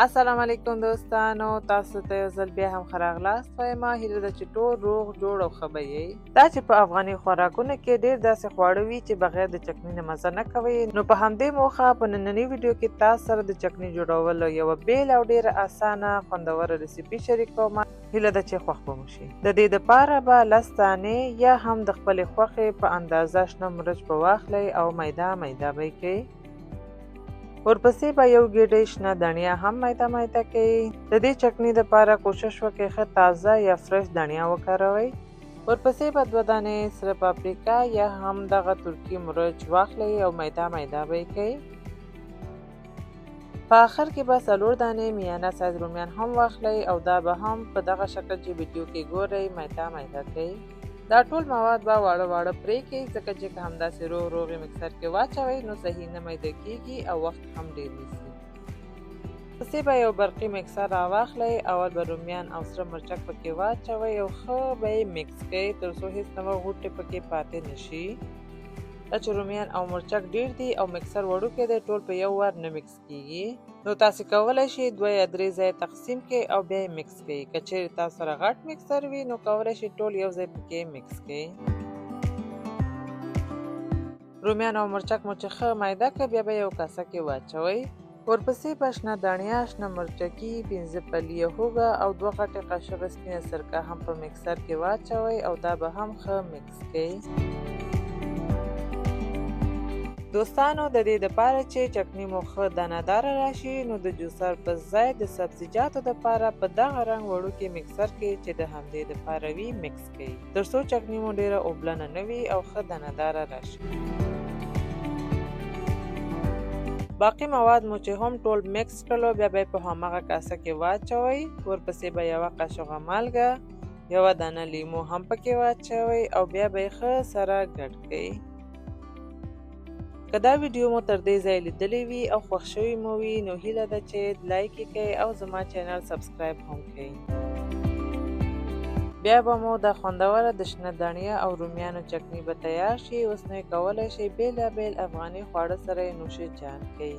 السلام علیکم دوستانو، تاسو ته یو ځل بیا هم ښه راغلاست وایم. هیله ده چې ټول روغ جوړ او ښه به یئ. دا چې په افغاني خوراکونو کې ډېر داسې خواړه وي چې بغیر د چکني نه مزه نه کوي، نو په همدې موخه په نننۍ ویډیو کې تاسو سره د چکني جوړولو یوه بېله او ډېره اسانه خوندوره ریسیپي شریکوم. هیله ده چې خوښ به مو شي. د دې دپاره به 10 دانې یا هم د خپلې خوښې په اندازه شنه مرچ به واخلئ او میده میده به یې کړئ. ورپسې به یو ګېډۍ شنه دڼیا هم میده میده کړئ. د دې چکني دپاره کوشش وکړئ ښه تازه یا fresh دڼیا وکاروئ. ورپسې به 2 دانې سره پاپریکا یا هم دغه ترکي مرچ واخلئ او میده میده به یې کړئ. په آخر کې به 4 دانې میانه سایز رومیان هم واخلئ او دا به هم په دغه شکل چې ویډیو کې ګورئ میده میده کړئ. دا ټول مواد به واړه واړه پرې کړئ، ځکه چې که همداسې روغ روغ یې مکسر کې واچوئ نو صحیح نه میده کیږي او وخت هم ډېر نیسي. پسې به یو برقي مکسر راواخلئ، اول به رومیان او سره مرچک پکې واچوئ او ښه به یې مکس کړئ تر څو هېڅ نوه غوټې پکې پاتې نشي. دا چې رومیان او مرچک ډېر دي او مکسر وړوکی دی، ټول په یو وار نه مکس کیږي، نو تاسې کولی شئ 2 یا 3 ځایه تقسیم کړئ او بیا یې مکس کړئ. که چیرې تاسو سره غټ مکسر وي نو کولی شئ ټول یو ځای پکې مکس کړئ. رومیان او مرچک مو چې ښه میده کړه بیا به یو کاسه کې واچوئ. ورپسې به شنه دڼیا، شنه مرچکي، 5 پلیه هوږه او 2 غټې قاشقې سپینه سرکه هم په مکسر کې واچوئ او دا به هم ښه مکس کړئ. دوستانو، د دې دپاره چې چکني مو ښه دانهداره راشي نو د جوسر په ځای د سبزیجاتو دپاره په دغه رنګ وړوکي مکسر کې چې د همدې دپاره وي مکس کړئ، تر څو چکني مو ډېره اوبلنه نه وي او ښه دانهداره راشي. باقي مواد مو چې هم ټول مکس کړلو بیا به یې په هماغه کاسه کې واچوئ. ورپسې به یوه قاشقه مالګه، یوه دانه لیمو هم پکې واچوئ او بیا به یې ښه سره ګډ کړئ. که دا ویډیو مو تر دې ځایه لیدلې وي او خوښ شوي مو وي نو هیله ده چې لایک یې کړئ او زما چینل subscribe هم کړئ. بیا به مو دا خوندوره د شنه دڼیا او رومیانو چکني به تیار شي. اوس نو یې کولی شئ بېلابېل افغاني خواړه سره یې نوش جان کړئ.